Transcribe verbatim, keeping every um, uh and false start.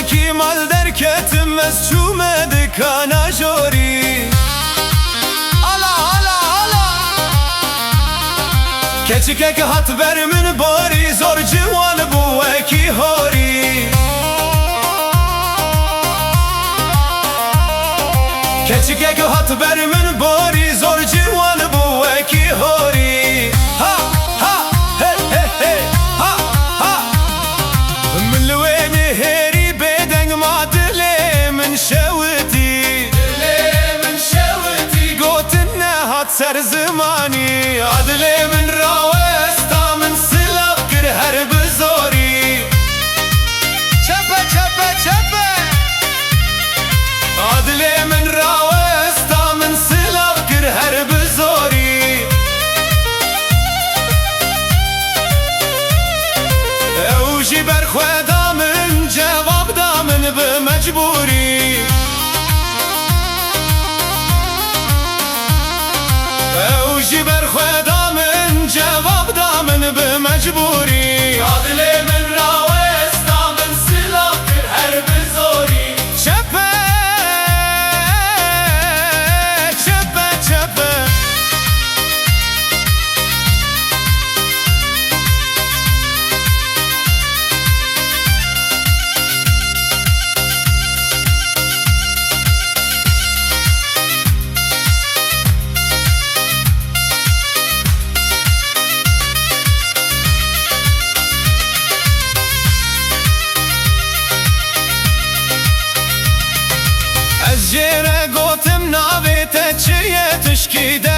Kî mal derketim ez çûme dikana jorî. Ala, ala, ala. Keçikek hat ber min borî, zor ciwan bû wekî horî. Keçikek hat ber min borî, zor ciwan bû wekî horî. Ha, ha, he, he, he, ha, ha. Min li wê nihêrî bêdeng ma, dilê min şewitî. Dilê min şewitî. Gotin nehat ser zimanî. A dilê min rawesta, min silav kir her bi zorî. Çepe, çepe, çepe. A dilê min rawesta, min silav kir her bi zorî. Ew jî ber xwe da min, cevab da min bi mecbûrî. Ew jî ber xwe da min, cevab da min bi mecbûrî. A dilê min rawesta, min silav kir her bi zorî. Çepe, çepe, çepe. Ez jê re gotim, navê te çi ye? Tişkî de